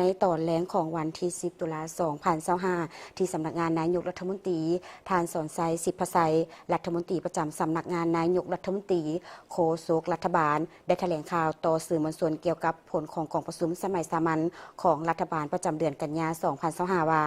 ໃນຕອນແລງຂອງວັນທີສິບ ຕຸລາ ສອງພັນຊາວຫ້າ ທີ່ສຳນັກງານນາຍົກລັດຖະມົນຕີ, ທ່ານ ສອນໄຊ ສິບພະໄຊ ລັດຖະມົນຕີປະຈຳສຳນັກງານນາຍົກລັດຖະມົນຕີ, ໂຄສົກລັດຖະບານ ໄດ້ຖະແຫຼງຂ່າວຕໍ່ສື່ມວນຊົນກ່ຽວກັບຜົນຂອງກອງປະຊຸມສະໄໝສາມັນຂອງລັດຖະບານປະຈຳເດືອນກັນຍາ ສອງພັນຊາວຫ້າ ວ່າ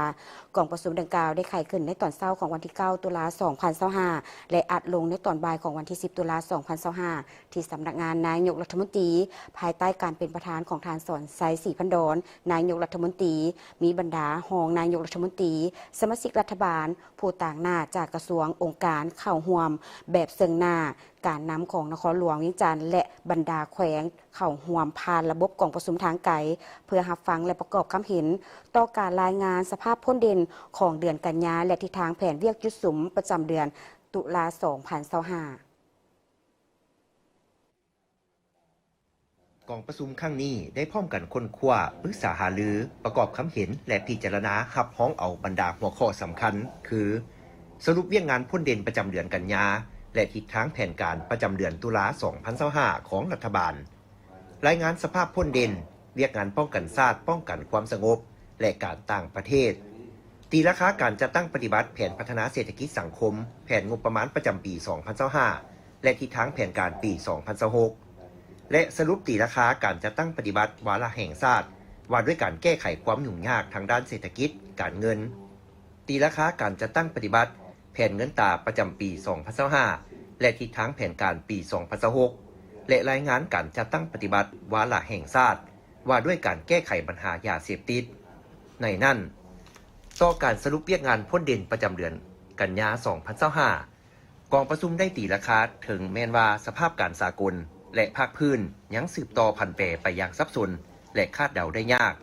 ກອງປະຊຸມດັ່ງກ່າວໄດ້ໄຂຂຶ້ນໃນຕອນເຊົ້າຂອງວັນທີເກົ້າ ຕຸລາ ສອງພັນຊາວຫ້າ ແລະ ອັດລົງໃນຕອນບ່າຍຂອງວັນທີສິບ ຕຸລາ ສອງພັນຊາວຫ້າ ທີ່ສຳນັກງານນາຍົກລັດຖະມົນຕີ, ພາຍໃຕ້ການເປັນປະທານຂອງທ່ານ ສອນໄຊ ສີພັນດອນ ນາຍົກລັດຖະມົນຕີ, ມີບັນດາຮອງນາຍົກລັດຖະມົນຕີ, ສະມາຊິກລັດຖະບານ, ຜູ້ຕາງໜ້າຈາກກະຊວງ, ອົງການເຂົ້າຮ່ວມແບບເຊິ່ງໜ້າ, ການນຳຂອງນະຄອນຫຼວງວຽງຈັນ ແລະ ບັນດາແຂວງເຂົ້າຮ່ວມຜ່ານລະບົບກອງປະຊຸມທາງໄກ ເພື່ອຮັບຟັງ ແລະ ປະກອບຄຳເຫັນຕໍ່ການລາຍງານສະພາບຜົນເດັ່ນຂອງເດືອນກັນຍາ ແລະ ທິດທາງແຜນວຽກຈຸດສຸມປະຈຳເດືອນຕຸລາ ສອງພັນຊາວຫ້າ. ກອງປະຊຸມຄັ້ງນີ້ໄດ້ພ້ອມກັນຄົ້ນຄວ້າ, ປຶກສາຫາລື, ປະກອບຄຳເຫັນ ແລະ ພິຈາລະນາຮັບຮອງເອົາບັນດາຫົວຂໍ້ສຳຄັນ ຄື ສະຫຼຸບວຽກງານພົ້ນເດັ່ນປະຈຳເດືອນກັນຍາ ແລະ ທິດທາງແຜນການປະຈຳເດືອນຕຸລາ ສອງພັນຊາວຫ້າ ຂອງລັດຖະບານ, ລາຍງານສະພາບພົ້ນເດັ່ນ, ວຽກງານປ້ອງກັນຊາດ, ປ້ອງກັນຄວາມສະຫງົບ ແລະ ການຕ່າງປະເທດ, ຕີລາຄາການຈັດຕັ້ງປະຕິບັດແຜນພັດທະນາເສດຖະກິດສັງຄົມ, ແຜນງົບປະມານປະຈຳປີ ສອງພັນຊາວຫ້າ ແລະ ທິດທາງແຜນການປີ ສອງພັນຊາວຫົກ ແລະ ສະຫຼຸບຕີລາຄາການຈັດຕັ້ງປະຕິບັດວາລະແຫ່ງຊາດ ວ່າດ້ວຍການແກ້ໄຂຄວາມຫຍຸ້ງຍາກທາງດ້ານເສດຖະກິດ, ການເງິນ, ຕີລາຄາການຈັດຕັ້ງປະຕິບັດແຜນເງິນຕາປະຈຳປີ ສອງພັນຊາວຫ້າ ແລະ ທິດທາງແຜນການປີ ສອງພັນຊາວຫົກ ແລະ ລາຍງານການຈັດຕັ້ງປະຕິບັດວາລະແຫ່ງຊາດ ວ່າດ້ວຍການແກ້ໄຂບັນຫາຢາເສບຕິດ. ໃນນັ້ນ, ຕໍ່ການສະຫຼຸບວຽກງານພົ້ນເດັ່ນປະຈຳເດືອນກັນຍາ ສອງພັນຊາວຫ້າ, ກອງປະຊຸມໄດ້ຕີລາຄາ, ເຖິງແມ່ນວ່າສະພາບການສາກົນ ແລະ ພາກພື້ນຍັງສືບຕໍ່ຜັນແປໄປຢ່າງສັບສົນ ແລະ ຄາດເດົາໄດ້ຍາກ,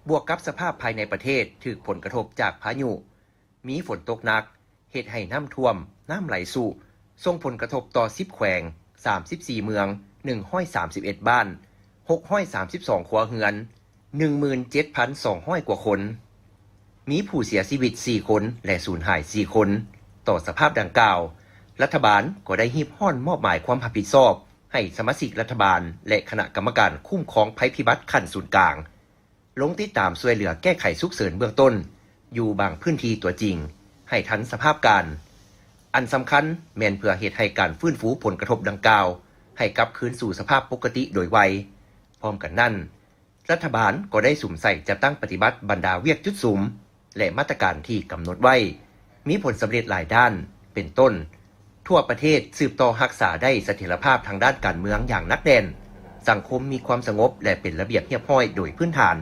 ບວກກັບສະພາບພາຍໃນປະເທດຖືກຜົນກະທົບຈາກພາຍຸ, ມີຝົນຕົກໜັກ, ເຮັດໃຫ້ນ້ຳຖ້ວມ, ນ້ຳໄຫຼຊຸ, ສົ່ງຜົນກະທົບຕໍ່ ສິບແຂວງ, ສາມສິບສີ່ເມືອງ, ໜຶ່ງຮ້ອຍສາມສິບເອັດບ້ານ, ຫົກຮ້ອຍສາມສິບສອງຄົວເຮືອນ, ໜຶ່ງໝື່ນເຈັດພັນສອງຮ້ອຍກວ່າຄົນ, ມີຜູ້ເສຍຊີວິດ ສີ່ຄົນ ແລະ ສູນຫາຍ ສີ່ຄົນ. ຕໍ່ສະພາບດັ່ງກ່າວ, ລັດຖະບານກໍໄດ້ຮີບຮ້ອນມອບໝາຍຄວາມຮັບຜິດຊອບໃຫ້ສະມາຊິກລັດຖະບານ ແລະ ຄະນະກຳມະການຄຸ້ມຄອງໄພພິບັດຂັ້ນສູນກາງ ລົງຕິດຕາມຊ່ວຍເຫຼືອແກ້ໄຂສຸກເສີນເບື້ອງຕົ້ນຢູ່ບາງພື້ນທີ່ຕົວຈິງໃຫ້ທັນສະພາບການ. ອັນສຳຄັນແມ່ນເພື່ອເຮັດໃຫ້ການຟື້ນຟູຜົນກະທົບດັ່ງກ່າວໃຫ້ກັບຄືນສູ່ສະພາບປົກກະຕິໂດຍໄວ. ພ້ອມກັນນັ້ນ, ລັດຖະບານກໍໄດ້ສຸມໃສ່ຈັດຕັ້ງປະຕິບັດບັນດາວຽກຈຸດສຸມ ແລະ ມາດຕະການທີ່ກຳນົດໄວ້ ມີຜົນສຳເລັດຫຼາຍດ້ານ ເປັນຕົ້ນ, ທົ່ວປະເທດສືບຕໍ່ຮັກສາໄດ້ສະຖຽນລະພາບທາງດ້ານການເມືອງຢ່າງໜັກແໜ້ນ, ສັງຄົມມີຄວາມສະຫງົບ ແລະ ເປັນລະບຽບຮຽບຮ້ອຍໂດຍພື້ນຖານ,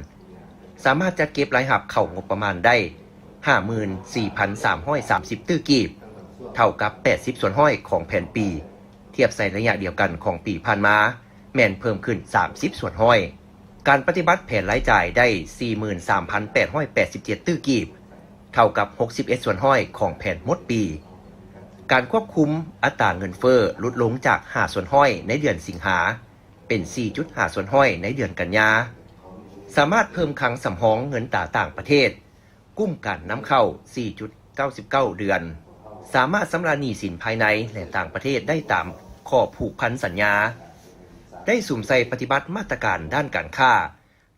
ສາມາດຈັດເກັບລາຍຮັບເຂົ້າງົບປະມານໄດ້ ຫ້າໝື່ນສີ່ພັນສາມຮ້ອຍສາມສິບຕື້ກີບ, ເທົ່າກັບແປດສິບສ່ວນຮ້ອຍຂອງແຜນປີ, ທຽບໃສ່ໄລຍະດຽວກັນຂອງປີຜ່ານມາ ແມ່ນເພີ່ມຂຶ້ນສາມສິບສ່ວນຮ້ອຍ. ການປະຕິບັດແຜນລາຍຈ່າຍໄດ້ສີ່ໝື່ນສາມພັນແປດຮ້ອຍແປດສິບເຈັດຕື້ກີບ, ເທົ່າກັບຫົກສິບເອັດສ່ວນຮ້ອຍຂອງແຜນໝົດປີ. ການຄວບຄຸມອັດຕາເງິນເຟີ້ຫຼຸດລົງຈາກຫ້າສ່ວນຮ້ອຍໃນເດືອນສິງຫາ ເປັນສີ່ຈຸດຫ້າສ່ວນຮ້ອຍໃນເດືອນກັນຍາ, ສາມາດເພີ່ມຄັງສຳຮອງເງິນຕາຕ່າງປະເທດ, ກຸ້ມການນຳເຂົ້າສີ່ຈຸດເກົ້າສິບເກົ້າເດືອນ, ສາມາດຊຳລະໜີ້ສິນພາຍໃນ ແລະ ຕ່າງປະເທດໄດ້ຕາມຂໍ້ຜູກພັນສັນຍາ, ໄດ້ສຸມໃສ່ປະຕິບັດມາດຕະການດ້ານການຄ້າ,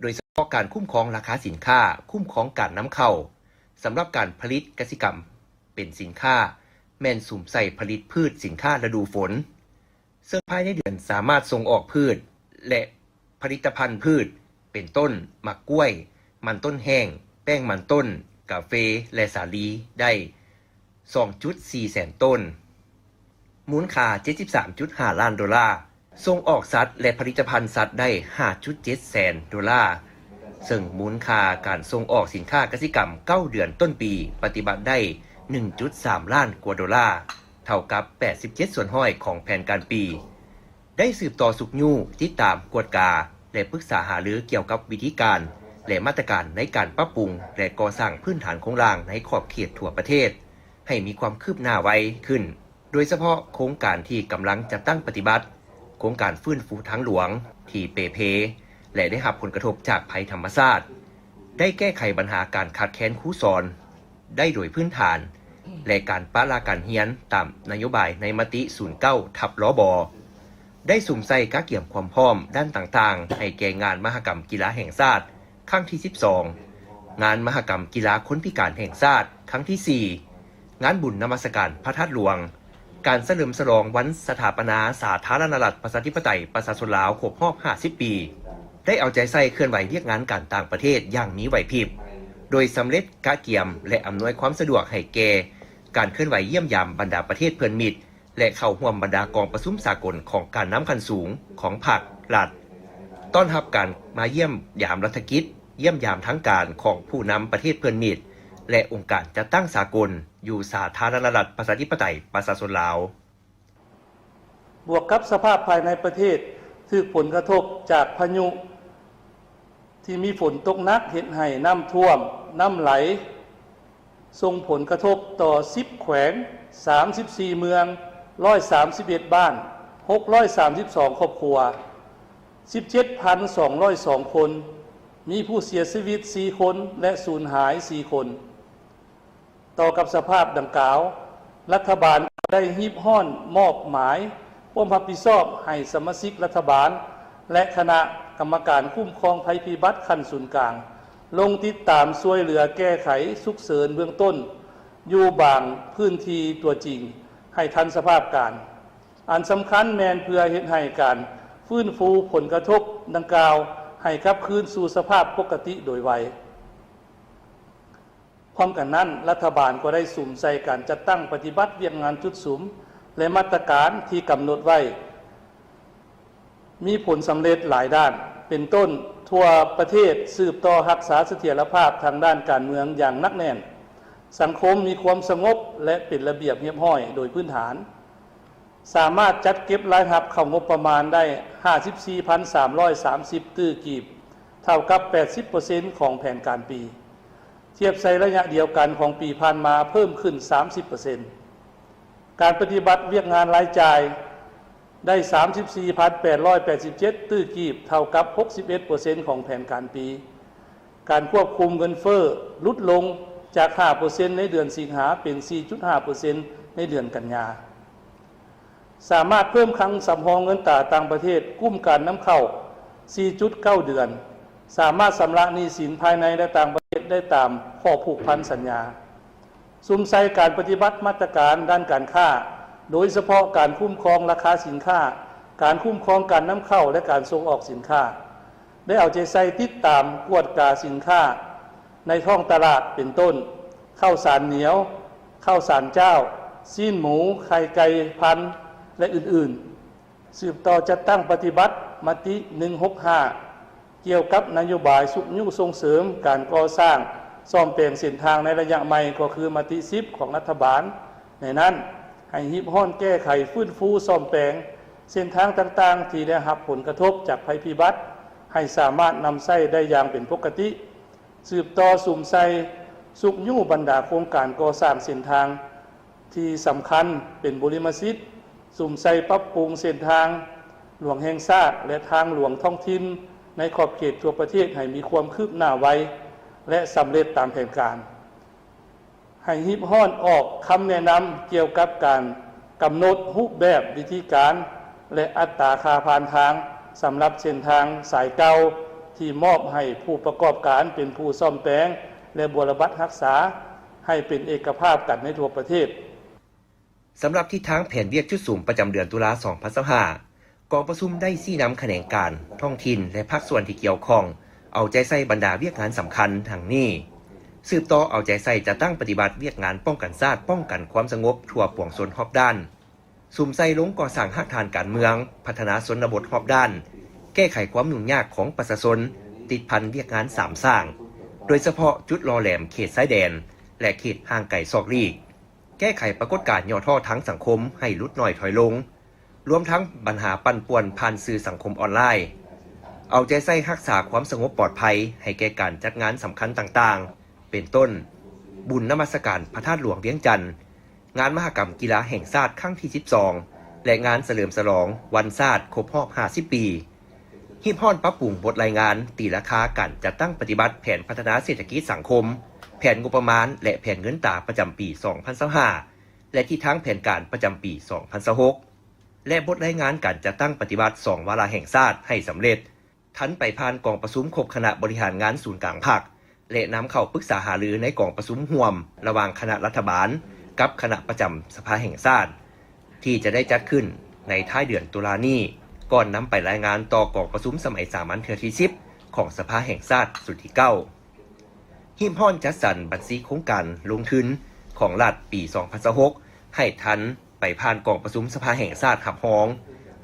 ໂດຍສະເພາະການຄຸ້ມຄອງລາຄາສິນຄ້າ, ຄຸ້ມຄອງການນຳເຂົ້າ, ສຳລັບການຜະລິດກະສິກຳເປັນສິນຄ້າ, ແມ່ນສຸມໃສ່ຜະລິດພືດສິນຄ້າລະດູຝົນ, ເຊິ່ງພາຍໃນເດືອນສາມາດສົ່ງອອກພືດ ແລະ ຜະລິດຕະພັນພືດ ເປັນຕົ້ນ ໝາກກ້ວຍ, ມັນຕົ້ນແຫ້ງ, ແປ້ງມັນຕົ້ນ, ກາເຟ ແລະ ສາລີ ໄດ້ສອງຈຸດສີ່ແສນໂຕນ, ມູນຄ່າເຈັດສິບສາມຈຸດຫ້າລ້ານໂດລາ, ສົ່ງອອກສັດ ແລະ ຜະລິດຕະພັນສັດໄດ້ຫ້າຈຸດເຈັດແສນໂດລາ, ເຊິ່ງມູນຄ່າການສົ່ງອອກສິນຄ້າກະສິກຳເກົ້າເດືອນຕົ້ນປີປະຕິບັດໄດ້ໜຶ່ງຈຸດສາມລ້ານກວ່າໂດລາ, ເທົ່າກັບແປດສິບເຈັດສ່ວນຮ້ອຍຂອງແຜນການປີ. ໄດ້ສືບຕໍ່ຊຸກຍູ້, ຕິດຕາມ, ກວດກາ ແລະ ປຶກສາຫາລືກ່ຽວກັບວິທີການ ແລະ ມາດຕະການໃນການປັບປຸງ ແລະ ກໍ່ສ້າງພື້ນຖານໂຄງລ່າງໃນຂອບເຂດທົ່ວປະເທດ ໃຫ້ມີຄວາມຄືບໜ້າໄວຂຶ້ນ, ໂດຍສະເພາະໂຄງການທີ່ກຳລັງຈັດຕັ້ງປະຕິບັດ, ໂຄງການຟື້ນຟູທາງຫຼວງທີ່ເປ່ເພ ແລະ ໄດ້ຮັບຜົນກະທົບຈາກໄພທຳມະຊາດ, ໄດ້ແກ້ໄຂບັນຫາການຂາດແຄນຄູສອນ ໄດ້ໂດຍພື້ນຖານ ແລະ ການປະລະການຮຽນຕາມນະໂຍບາຍໃນມະຕິສູນເກົ້າທັບ ລບ ໄດ້ສຸມໃສ່ກະກຽມຄວາມພ້ອມດ້ານຕ່າງໆ ໃຫ້ແກ່ງານມະຫະກຳກິລາແຫ່ງຊາດ ຄັ້ງທີສິບສອງ, ງານມະຫະກຳກິລາຄົນພິການແຫ່ງຊາດ ຄັ້ງທີສີ່, ງານບຸນນະມັດສະການພະທາດຫຼວງ, ການສະເຫຼີມສະຫຼອງວັນສະຖາປະນາສາທາລະນະລັດ ປະຊາທິປະໄຕ ປະຊາຊົນລາວ ຄົບຮອບຫ້າສິບປີ, ໄດ້ເອົາໃຈໃສ່ເຄື່ອນໄຫວວຽກງານການຕ່າງປະເທດຢ່າງມີໄຫວພິບ, ໂດຍສຳເລັດກະກຽມ ແລະ ອຳນວຍຄວາມສະດວກໃຫ້ແກ່ການເຄື່ອນໄຫວຢ້ຽມຢາມບັນດາປະເທດເພື່ອນມິດ ແລະ ເຂົ້າຮ່ວມບັນດາກອງປະຊຸມສາກົນຂອງການນຳຂັ້ນສູງຂອງພັກ, ລັດ, ຕ້ອນຮັບການມາຢ້ຽມຢາມລັດຖະກິດ, ຢ້ຽມຢາມທາງການຂອງຜູ້ນຳປະເທດເພື່ອນມິດ ແລະ ອົງການຈັດຕັ້ງສາກົນ ຢູ່ສາທາລະນະລັດ ປະຊາທິປະໄຕ ປະຊາຊົນລາວ. ບວກກັບສະພາບພາຍໃນປະເທດຖືກຜົນກະທົບຈາກພາຍຸ ທີ່ມີຝົນຕົກໜັກເຮັດໃຫ້ນ້ຳຖ້ວມ, ນ້ຳໄຫຼ, ສົ່ງຜົນກະທົບຕໍ່ສິບແຂວງ, ສາມສິບສີ່ເມືອງ, ຮ້ອຍສາມສິບເອັດບ້ານ, ຫົກຮ້ອຍສາມສິບສອງຄອບຄົວ, ສິບເຈັດພັນສອງຮ້ອຍສອງຄົນ, ມີຜູ້ເສຍຊີວິດສີ່ຄົນ ແລະ ສູນຫາຍສີ່ຄົນ. ຕໍ່ກັບສະພາບດັ່ງກ່າວ, ລັດຖະບານກໍໄດ້ຮີບຮ້ອນມອບໝາຍຄວາມຮັບຜິດຊອບໃຫ້ສະມາຊິກລັດຖະບານ ແລະ ຄະນະກຳມະການຄຸ້ມຄອງໄພພິບັດຂັ້ນສູນກາງ ລົງຕິດຕາມຊ່ວຍເຫຼືອແກ້ໄຂສຸກເສີນເບື້ອງຕົ້ນ ຢູ່ບາງພື້ນທີ່ຕົວຈິງໃຫ້ທັນສະພາບການ. ອັນສຳຄັນແມ່ນເພື່ອເຮັດໃຫ້ການຟື້ນຟູຜົນກະທົບດັ່ງກ່າວໃຫ້ກັບຄືນສູ່ສະພາບປົກກະຕິໂດຍໄວ. ພ້ອມກັນນັ້ນ, ລັດຖະບານກໍໄດ້ສຸມໃສ່ການຈັດຕັ້ງປະຕິບັດວຽກງານຈຸດສຸມ ແລະ ມາດຕະການທີ່ກຳນົດໄວ້ ມີຜົນສຳເລັດຫຼາຍດ້ານ, ເປັນຕົ້ນ, ທົ່ວປະເທດສືບຕໍ່ຮັກສາສະຖຽນລະພາບທາງດ້ານການເມືອງຢ່າງໜັກແໜ້ນ, ສັງຄົມມີຄວາມສະຫງົບ ແລະ ເປັນລະບຽບຮຽບຮ້ອຍໂດຍພື້ນຖານ. ສາມາດຈັດເກັບລາຍຮັບເຂົ້າງົບປະມານໄດ້ຫ້າສິບສີ່ພັນສາມຮ້ອຍສາມສິບຕື້ກີບ, ເທົ່າກັບແປດສິບເປີເຊັນຂອງແຜນການປີ, ທຽບໃສ່ໄລຍະດຽວກັນຂອງປີຜ່ານມາເພີ່ມຂຶ້ນສາມສິບເປີເຊັນ. ການປະຕິບັດວຽກງານລາຍຈ່າຍໄດ້ສາມສິບສີ່ພັນແປດຮ້ອຍແປດສິບເຈັດຕື້ກີບ, ເທົ່າກັບຫົກສິບເອັດເປີເຊັນຂອງແຜນການປີ. ການຄວບຄຸມເງິນເຟີ້ຫຼຸດລົງຈາກຫ້າເປີເຊັນໃນເດືອນສິງຫາເປັນສີ່ຈຸດຫ້າເປີເຊັນໃນເດືອນກັນຍາ. ສາມາດເພີ່ມຄັງສຳຮອງເງິນຕາຕ່າງປະເທດກຸ້ມການນຳເຂົ້າສີ່ຈຸດເກົ້າເດືອນ, ສາມາດຊຳລະໜີ້ສິນພາຍໃນ ແລະ ຕ່າງປະເທດໄດ້ຕາມຂໍ້ຜູກພັນສັນຍາ. ສຸມໃສ່ການປະຕິບັດມາດຕະການດ້ານການຄ້າ, ໂດຍສະເພາະການຄຸ້ມຄອງລາຄາສິນຄ້າ, ການຄຸ້ມຄອງການນຳເຂົ້າ ແລະ ການສົ່ງອອກສິນຄ້າ. ໄດ້ເອົາໃຈໃສ່ຕິດຕາມກວດກາສິນຄ້າໃນທ້ອງຕະຫຼາດ ເປັນຕົ້ນ ເຂົ້າສານໜຽວ, ເຂົ້າສານຈ້າວ, ຊີ້ນໝູ, ໄຂ່ໄກ່ພັນ ແລະ ອື່ນໆ. ສືບຕໍ່ຈັດຕັ້ງປະຕິບັດມະຕິໜຶ່ງຫົກຫ້າ ກ່ຽວກັບນະໂຍບາຍຊຸກຍູ້ສົ່ງເສີມການກໍ່ສ້າງສ້ອມແປງເສັ້ນທາງໃນໄລຍະໃໝ່ ກໍຄືມະຕິສິບຂອງລັດຖະບານ. ໃນນັ້ນ, ໃຫ້ຮີບຮ້ອນແກ້ໄຂ, ຟື້ນຟູ, ສ້ອມແປງເສັ້ນທາງຕ່າງໆທີ່ໄດ້ຮັບຜົນກະທົບຈາກໄພພິບັດ ໃຫ້ສາມາດນຳໃຊ້ໄດ້ຢ່າງເປັນປົກກະຕິ. ສືບຕໍ່ສຸມໃສ່ຊຸກຍູ້ບັນດາໂຄງການກໍ່ສ້າງເສັ້ນທາງທີ່ສຳຄັນເປັນບູລິມະສິດ, ສຸມໃສ່ປັບປຸງເສັ້ນທາງຫຼວງແຫ່ງຊາດ ແລະ ທາງຫຼວງທ້ອງຖິ່ນໃນຂອບເຂດທົ່ວປະເທດໃຫ້ມີຄວາມຄືບໜ້າໄວ ແລະ ສຳເລັດຕາມແຜນການ. ໃຫ້ຮີບຮ້ອນອອກຄຳແນະນຳກ່ຽວກັບການກຳນົດຮູບແບບ, ວິທີການ ແລະ ອັດຕາຄ່າຜ່ານທາງ ສຳລັບເສັ້ນທາງສາຍເກົ່າທີ່ມອບໃຫ້ຜູ້ປະກອບການເປັນຜູ້ສ້ອມແປງ ແລະ ບົວລະບັດຮັກສາ ໃຫ້ເປັນເອກະພາບກັນໃນທົ່ວປະເທດ. ສຳລັບທິດທາງແຜນວຽກຈຸດສຸມປະຈຳເດືອນຕຸລາ ສອງພັນຊາວຫ້າ, ກອງປະຊຸມໄດ້ຊີ້ນຳຂະແໜງການ, ທ້ອງຖິ່ນ ແລະ ພາກສ່ວນທີ່ກ່ຽວຂ້ອງ ເອົາໃຈໃສ່ບັນດາວຽກງານສຳຄັນດັ່ງນີ້: ສືບຕໍ່ເອົາໃຈໃສ່ຈັດຕັ້ງປະຕິບັດວຽກງານປ້ອງກັນຊາດ, ປ້ອງກັນຄວາມສະຫງົບທົ່ວປວງຊົນຮອບດ້ານ, ສຸມໃສ່ລົງກໍ່ສ້າງຮາກຖານການເມືອງ, ພັດທະນາຊົນນະບົດຮອບດ້ານ, ແກ້ໄຂຄວາມຫຍຸ້ງຍາກຂອງປະຊາຊົນ, ຕິດພັນວຽກງານສາມສ້າງ, ໂດຍສະເພາະຈຸດຫຼໍ່ແຫຼມເຂດຊາຍແດນ ແລະ ເຂດຫ່າງໄກສອກຫຼີກ, ແກ້ໄຂປາກົດການຫຍໍ້ທໍ້ທາງສັງຄົມໃຫ້ຫຼຸດໜ້ອຍຖອຍລົງ, ລວມທັງບັນຫາປັ່ນປ່ວນຜ່ານສື່ສັງຄົມອອນລາຍ, ເອົາໃຈໃສ່ຮັກສາຄວາມສະຫງົບປອດໄພໃຫ້ແກ່ການຈັດງານສຳຄັນຕ່າງໆ ເປັນຕົ້ນ ບຸນນະມັດສະການພະທາດຫຼວງວຽງຈັນ, ງານມະຫະກຳກິລາແຫ່ງຊາດຄັ້ງທີສິບສອງ ແລະ ງານສະເຫຼີມສະຫຼອງວັນຊາດຄົບຮອບຫ້າສິບປີ. ຮີບຮ້ອນປັບປຸງບົດລາຍງານຕີລາຄາການຈັດຕັ້ງປະຕິບັດແຜນພັດທະນາເສດຖະກິດສັງຄົມ, ແຜນງົບປະມານ ແລະ ແຜນເງິນຕາປະຈຳປີສອງພັນຊາວຫ້າ ແລະ ທິດທາງແຜນການປະຈຳປີສອງພັນຊາວຫົກ ແລະ ບົດລາຍງານການຈັດຕັ້ງປະຕິບັດສອງວາລະແຫ່ງຊາດໃຫ້ສຳເລັດ. ທັນໄປຜ່ານກອງປະຊຸມຄົບຄະນະບໍລິຫານງານສູນກາງພັກ ແລະ ນຳເຂົ້າປຶກສາຫາລືໃນກອງປະຊຸມຮ່ວມລະຫວ່າງຄະນະລັດຖະບານກັບຄະນະປະຈຳສະພາແຫ່ງຊາດ ທີ່ຈະໄດ້ຈັດຂຶ້ນໃນທ້າຍເດືອນຕຸລານີ້ ກ່ອນນຳໄປລາຍງານຕໍ່ກອງປະຊຸມສະໄໝສາມັນເທື່ອທີສິບ ຂອງສະພາແຫ່ງຊາດຊຸດທີເກົ້າ. ຮີບຮ້ອນຈັດສັນບັນຊີໂຄງການລົງທຶນຂອງລັດປີສອງພັນຊາວຫົກ ໃຫ້ທັນໄປຜ່ານກອງປະຊຸມສະພາແຫ່ງຊາດຮັບຮອງ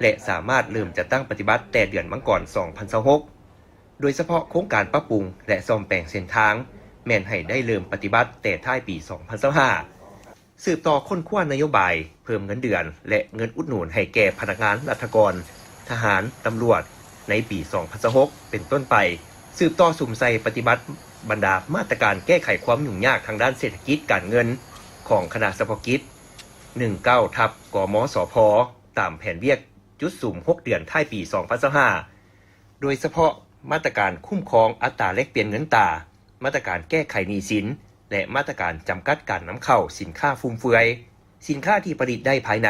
ແລະ ສາມາດເລີ່ມຈັດຕັ້ງປະຕິບັດແຕ່ເດືອນມັງກອນສອງພັນຊາວຫົກ ໂດຍສະເພາະໂຄງການປັບປຸງ ແລະ ສ້ອມແປງເສັ້ນທາງ ແມ່ນໃຫ້ໄດ້ເລີ່ມປະຕິບັດແຕ່ທ້າຍປີສອງພັນຊາວຫ້າ ສືບຕໍ່ຄົ້ນຄວ້ານະໂຍບາຍເພີ່ມເງິນເດືອນ ແລະ ເງິນອຸດໜູນໃຫ້ແກ່ພະນັກງານລັດຖະກອນ, ທະຫານ, ຕຳຫຼວດ ໃນປີສອງພັນຊາວຫົກເປັນຕົ້ນໄປ, ສືບຕໍ່ສຸມໃສ່ປະຕິບັດບັນດາມາດຕະການແກ້ໄຂຄວາມຫຍຸ້ງຍາກທາງດ້ານເສດຖະກິດການເງິນຂອງຄະນະສະເພາະກິດ ໜຶ່ງເກົ້າ ທັບ ກມສພ ຕາມແຜນວຽກຈຸດສຸມຫົກເດືອນທ້າຍປີສອງພັນຊາວຫ້າ ໂດຍສະເພາະມາດຕະການຄຸ້ມຄອງອັດຕາແລກປ່ຽນເງິນຕາ, ມາດຕະການແກ້ໄຂໜີ້ສິນ ແລະ ມາດຕະການຈຳກັດການນຳເຂົ້າສິນຄ້າຟຸມເຟືອຍ, ສິນຄ້າທີ່ຜະລິດໄດ້ພາຍໃນ,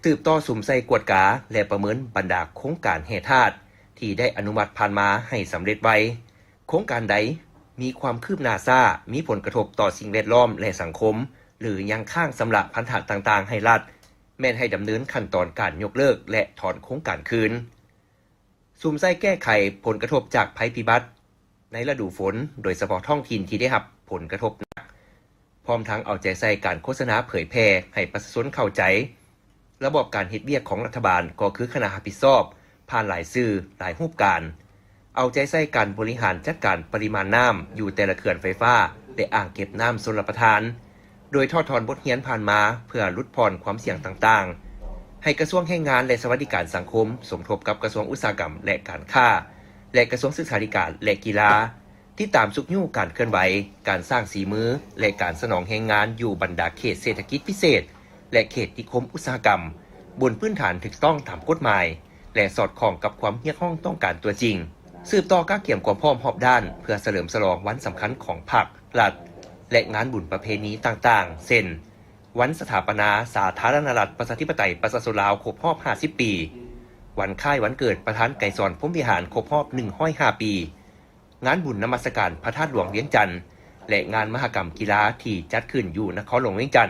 ສືບຕໍ່ສຸມໃສ່ກວດກາ ແລະ ປະເມີນບັນດາໂຄງການແຮ່ທາດທີ່ໄດ້ອະນຸມັດຜ່ານມາໃຫ້ສຳເລັດໄວ. ໂຄງການໃດມີຄວາມຄືບໜ້າຊ້າ, ມີຜົນກະທົບຕໍ່ສິ່ງແວດລ້ອມ ແລະ ສັງຄົມ ຫຼື ຍັງຄ້າງຊຳລະພັນທະຕ່າງໆໃຫ້ລັດ, ແມ່ນໃຫ້ດຳເນີນຂັ້ນຕອນການຍົກເລີກ ແລະ ຖອນໂຄງການຄືນ. ສຸມໃສ່ແກ້ໄຂຜົນກະທົບຈາກໄພພິບັດໃນລະດູຝົນ, ໂດຍສະເພາະທ້ອງຖິ່ນທີ່ໄດ້ຮັບຜົນກະທົບໜັກ, ພ້ອມທັງເອົາໃຈໃສ່ການໂຄສະນາເຜີຍແຜ່ໃຫ້ປະຊາຊົນເຂົ້າໃຈລະບອບການເຮັດວຽກຂອງລັດຖະບານ ກໍຄືຄະນະຮັບຜິດຊອບຜ່ານຫຼາຍຊື່, ຫຼາຍຮູບການ, ເອົາໃຈໃສ່ການບໍລິຫານຈັດການປະລິມານນ້ຳຢູ່ແຕ່ລະເຂື່ອນໄຟຟ້າ ແລະ ອ່າງເກັບນ້ຳຊົນລະປະທານ, ໂດຍຖອດຖອນບົດຮຽນຜ່ານມາເພື່ອຫຼຸດຜ່ອນຄວາມສ່ຽງຕ່າງໆ, ໃຫ້ກະຊວງແຮງງານ ແລະ ສະຫວັດດີການສັງຄົມສົມທົບກັບກະຊວງອຸດສາຫະກຳ ແລະ ການຄ້າ ແລະ ກະຊວງສຶກສາທິການ ແລະ ກິລາ ຕິດຕາມຊຸກຍູ້ການເຄື່ອນໄຫວ, ການສ້າງສີມື ແລະ ການສະໜອງແຮງງານຢູ່ບັນດາເຂດເສດຖະກິດພິເສດ ແລະ ເຂດນິຄົມອຸດສາຫະກຳ ບົນພື້ນຖານຖືກຕ້ອງຕາມກົດໝາຍ ແລະ ສອດຄ່ອງກັບຄວາມຮຽກຮ້ອງຕ້ອງການຕົວຈິງ. ສືບຕໍ່ກະກຽມຄວາມພ້ອມຮອບດ້ານເພື່ອສະເຫຼີມສະຫຼອງວັນສຳຄັນຂອງພັກ, ລັດ ແລະ ງານບຸນປະເພນີຕ່າງໆ ເຊັ່ນ ວັນສະຖາປະນາສາທາລະນະລັດ ປະຊາທິປະໄຕ ປະຊາຊົນລາວ ຄົບຮອບຫ້າສິບປີ, ວັນຄ້າຍວັນເກີດປະທານໄກສອນ ພົມວິຫານ ຄົບຮອບໜຶ່ງຮ້ອຍຫ້າປີ, ງານບຸນນະມັດສະການພະທາດຫຼວງວຽງຈັນ ແລະ ງານມະຫະກຳກິລາທີ່ຈັດຂຶ້ນຢູ່ນະຄອນຫຼວງວຽງຈັນ,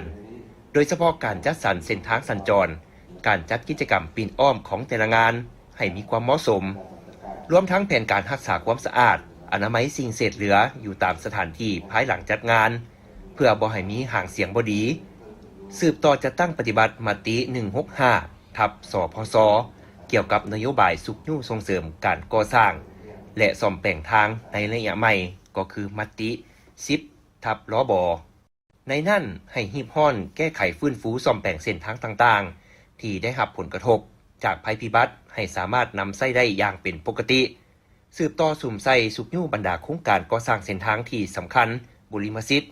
ໂດຍສະເພາະການຈັດສັນເສັ້ນທາງສັນຈອນ, ການຈັດກິດຈະກຳປິ່ນອ້ອມຂອງແຕ່ລະງານໃຫ້ມີຄວາມເໝາະສົມ, ລວມທັງແຜນການຮັກສາຄວາມສະອາດ, ອະນາໄມສິ່ງເສດເຫຼືອຢູ່ຕາມສະຖານທີ່ພາຍຫຼັງຈັດງານ ເພື່ອບໍ່ໃຫ້ມີຫາງສຽງບໍ່ດີ. ສືບຕໍ່ຈັດຕັ້ງປະຕິບັດມະຕິ ໜຶ່ງຫົກຫ້າ ທັບ ສພຊ ກ່ຽວກັບນະໂຍບາຍຊຸກຍູ້ສົ່ງເສີມການກໍ່ສ້າງ ແລະ ສ້ອມແປງທາງໃນໄລຍະໃໝ່ ກໍຄືມະຕິ ສິບ ທັບ ລບ. ໃນນັ້ນໃຫ້ຮີບຮ້ອນແກ້ໄຂຟື້ນຟູສ້ອມແປງເສັ້ນທາງຕ່າງໆ ທີ່ໄດ້ຮັບຜົນກະທົບຈາກໄພພິບັດ ໃຫ້ສາມາດນຳໃຊ້ໄດ້ຢ່າງເປັນປົກກະຕິ. ສືບຕໍ່ສຸມໃສ່ຊຸກຍູ້ບັນດາໂຄງການກໍ່ສ້າງເສັ້ນທາງທີ່ສຳຄັນ, ບຸລິມະສິດ,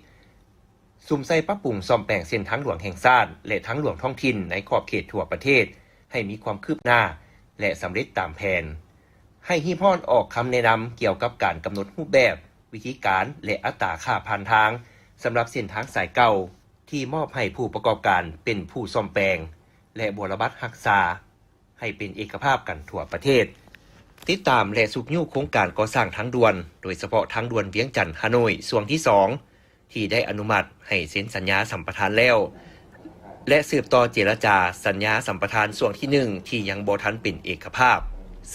ສຸມໃສ່ປັບປຸງສ້ອມແປງເສັ້ນທາງຫຼວງແຫ່ງຊາດ ແລະ ທາງຫຼວງທ້ອງຖິ່ນໃນຂອບເຂດທົ່ວປະເທດ ໃຫ້ມີຄວາມຄືບໜ້າ ແລະ ສຳເລັດຕາມແຜນ. ໃຫ້ຮີບຮ້ອນອອກຄຳແນະນຳກ່ຽວກັບການກຳນົດຮູບແບບ, ວິທີການ ແລະ ອັດຕາຄ່າຜ່ານທາງ ສຳລັບເສັ້ນທາງສາຍເກົ່າ ທີ່ມອບໃຫ້ຜູ້ປະກອບການເປັນຜູ້ສ້ອມແປງ ແລະ ບົວລະບັດຮັກສາ ໃຫ້ເປັນເອກະພາບກັນທົ່ວປະເທດ. ຕິດຕາມ ແລະ ຊຸກຍູ້ໂຄງການກໍ່ສ້າງທາງດ່ວນ, ໂດຍສະເພາະທາງດ່ວນວຽງຈັນ-ຮ່າໂນ້ຍ ຊ່ວງທີສອງ ທີ່ໄດ້ອະນຸມັດໃຫ້ເຊັນສັນຍາສຳປະທານແລ້ວ ແລະ ສືບຕໍ່ເຈລະຈາສັນຍາສຳປະທານຊ່ວງທີໜຶ່ງ ທີ່ຍັງບໍ່ທັນເປັນເອກະພາບ.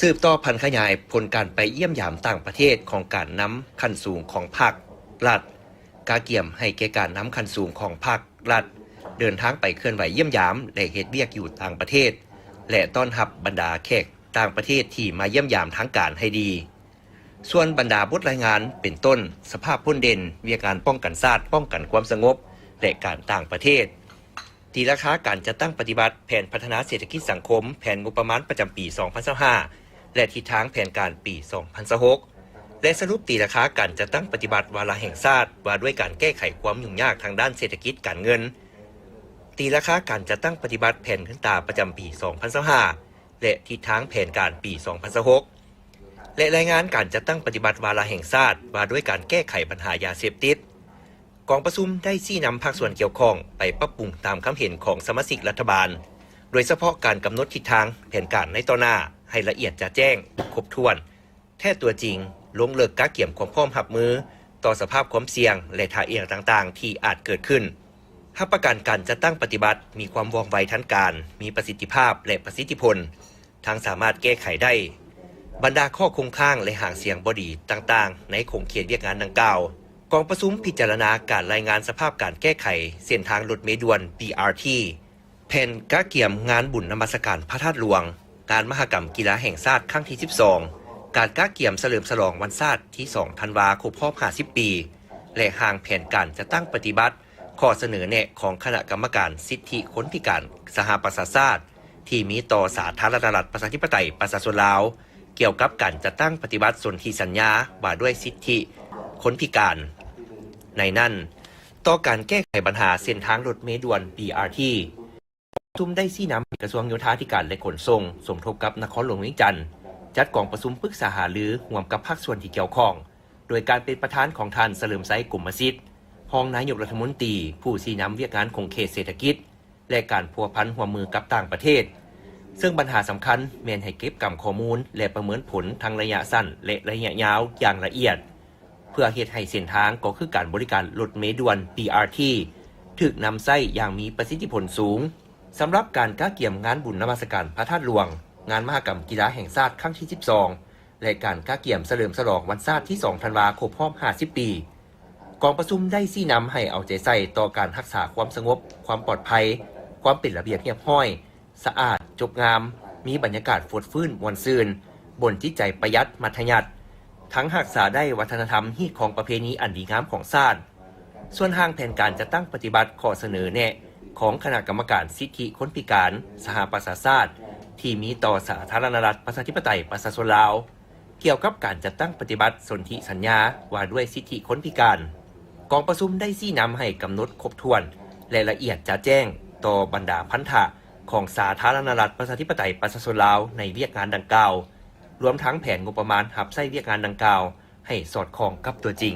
ສືບຕໍ່ຜັນຂະຫຍາຍຜົນການໄປຢ້ຽມຢາມຕ່າງປະເທດຂອງການນຳຂັ້ນສູງຂອງພັກ, ລັດ, ກະກຽມໃຫ້ແກ່ການນຳຂັ້ນສູງຂອງພັກ, ລັດ ເດີນທາງໄປເຄື່ອນໄຫວຢ້ຽມຢາມ ແລະ ເຮັດວຽກຢູ່ຕ່າງປະເທດ ແລະ ຕ້ອນຮັບບັນດາແຂກຕ່າງປະເທດທີ່ມາຢ້ຽມຢາມທາງການໃຫ້ດີ. ສ່ວນບັນດາບົດລາຍງານ ເປັນຕົ້ນ ສະພາບພົ້ນເດັ່ນ, ວຽກງານປ້ອງກັນຊາດ, ປ້ອງກັນຄວາມສະຫງົບ ແລະ ການຕ່າງປະເທດ, ຕີລາຄາການຈັດຕັ້ງປະຕິບັດແຜນພັດທະນາເສດຖະກິດສັງຄົມ, ແຜນງົບປະມານປະຈຳປີສອງພັນຊາວຫ້າ ແລະ ທິດທາງແຜນການປີສອງພັນຊາວຫົກ ແລະ ສະຫຼຸບຕີລາຄາການຈັດຕັ້ງປະຕິບັດວາລະແຫ່ງຊາດວ່າດ້ວຍການແກ້ໄຂຄວາມຫຍຸ້ງຍາກທາງດ້ານເສດຖະກິດການເງິນ, ຕີລາຄາການຈັດຕັ້ງປະຕິບັດແຜນເງິນຕາປະຈຳປີສອງພັນຊາວຫ້າ ແລະ ທິດທາງແຜນການປີສອງພັນຊາວຫົກ ແລະ ລາຍງານການຈັດຕັ້ງປະຕິບັດວາລະແຫ່ງຊາດວ່າດ້ວຍການແກ້ໄຂບັນຫາຢາເສບຕິດ. ກອງປະຊຸມໄດ້ຊີ້ນຳພາກສ່ວນກ່ຽວຂ້ອງໄປປັບປຸງຕາມຄຳເຫັນຂອງສະມາຊິກລັດຖະບານ, ໂດຍສະເພາະການກຳນົດທິດທາງແຜນການໃນຕໍ່ໜ້າໃຫ້ລະອຽດຈະແຈ້ງ, ຄົບຖ້ວນ, ແທດຕົວຈິງ, ລົງເລິກກະກຽມຄວາມພ້ອມຮັບມືຕໍ່ສະພາບຄວາມສ່ຽງ ແລະ ທ່າອ່ຽງຕ່າງໆທີ່ອາດເກີດຂຶ້ນ, ຮັບປະກັນການຈັດຕັ້ງປະຕິບັດມີຄວາມວ່ອງໄວທັນການ, ມີປະສິດທິພາບ ແລະ ປະສິດທິຜົນ, ທັງສາມາດແກ້ໄຂໄດ້ບັນດາຂໍ້ຄົງຄ້າງ ແລະ ຫາງສຽງບໍ່ດີຕ່າງໆໃນຂົງເຂດວຽກງານດັ່ງກ່າວ. ກອງປະຊຸມພິຈາລະນາການລາຍງານສະພາບການແກ້ໄຂເສັ້ນທາງລົດເມດ່ວນ ບີອາທີ ແຜນກະກຽມງານບຸນນະມັດສະການພະທາດຫຼວງ, ງານມະຫະກຳກິລາແຫ່ງຊາດຄັ້ງທີສິບສອງ, ການກະກຽມສະເຫຼີມສະຫຼອງວັນຊາດທີສອງທັນວາຄົບຮອບຫ້າສິບປີ ແລະ ຮ່າງແຜນການຈັດຕັ້ງປະຕິບັດຂໍ້ສະເໜີແນະຂອງຄະນະກຳມະການສິດທິຄົນພິການສະຫະປະຊາຊາດ ທີ່ມີຕໍ່ສາທາລະນະລັດປະຊາທິປະໄຕປະຊາຊົນລາວ ກ່ຽວກັບການຈັດຕັ້ງປະຕິບັດສົນທິສັນຍາວ່າດ້ວຍສິດທິຄົນພິການ. ໃນນັ້ນ, ຕໍ່ການແກ້ໄຂບັນຫາເສັ້ນທາງລົດເມດ່ວນ ບີອາທີ ປະຊຸມໄດ້ຊີ້ນຳໃຫ້ກະຊວງໂຍທາທິການ ແລະ ຂົນສົ່ງ ສົມທົບກັບນະຄອນຫຼວງວຽງຈັນ ຈັດກອງປະຊຸມປຶກສາຫາລືຮ່ວມກັບພາກສ່ວນທີ່ກ່ຽວຂ້ອງ, ໂດຍການເປັນປະທານຂອງທ່ານ ສະເຫຼີມໄຊ ກົມມະສິດ, ຮອງນາຍົກລັດຖະມົນຕີ, ຜູ້ຊີ້ນຳວຽກງານຂົງເຂດເສດຖະກິດ ແລະ ການພົວພັນຮ່ວມມືກັບຕ່າງປະເທດ, ເຊິ່ງບັນຫາສຳຄັນແມ່ນໃຫ້ເກັບກຳຂໍ້ມູນ ແລະ ປະເມີນຜົນທັງໄລຍະສັ້ນ ແລະ ໄລຍະຍາວຢ່າງລະອຽດ, ເພື່ອເຮັດໃຫ້ເສັ້ນທາງກໍຄືການບໍລິການລົດເມດ່ວນ ບີອາທີ ຖືກນຳໃຊ້ຢ່າງມີປະສິດທິຜົນສູງ. ສຳລັບການກະກຽມງານບຸນນະມັດສະການພະທາດຫຼວງ, ງານມະຫະກຳກິລາແຫ່ງຊາດຄັ້ງທີສິບສອງ ແລະ ການກະກຽມສະເຫຼີມສະຫຼອງວັນຊາດທີສອງທັນວາຄົບຮອບຫ້າສິບປີ, ກອງປະຊຸມໄດ້ຊີ້ນຳໃຫ້ເອົາໃຈໃສ່ຕໍ່ການຮັກສາຄວາມສະຫງົບ, ຄວາມປອດໄພ, ຄວາມເປັນລະບຽບຮຽບຮ້ອຍ, ສະອາດ, ຈົບງາມ, ມີບັນຍາກາດຟົດຟື້ນມ່ວນຊື່ນ, ບົນຈິດໃຈປະຢັດ, ມັດທະຍັດ, ທັງຮັກສາໄດ້ວັດທະນະທຳ, ຮີດຄອງປະເພນີອັນດີງາມຂອງຊາດ. ສ່ວນຮ່າງແຜນການຈັດຕັ້ງປະຕິບັດຂໍ້ສະເໜີແນະຂອງຄະນະກຳມະການສິດທິຄົນພິການສະຫະປະຊາຊາດ ທີ່ມີຕໍ່ສາທາລະນະລັດປະຊາທິປະໄຕປະຊາຊົນລາວ ກ່ຽວກັບການຈັດຕັ້ງປະຕິບັດສົນທິສັນຍາວ່າດ້ວຍສິດທິຄົນພິການ, ກອງປະຊຸມໄດ້ຊີ້ນຳໃຫ້ກຳນົດຄົບຖ້ວນ ແລະ ລະອຽດຈະແຈ້ງຕໍ່ບັນດາພັນທະຂອງສາທາລະນະລັດປະຊາທິປະໄຕປະຊາຊົນລາວໃນວຽກງານດັ່ງກ່າວ, ລວມທັງແຜນງົບປະມານຮັບໃຊ້ວຽກງານດັ່ງກ່າວໃຫ້ສອດຄ່ອງກັບຕົວຈິງ.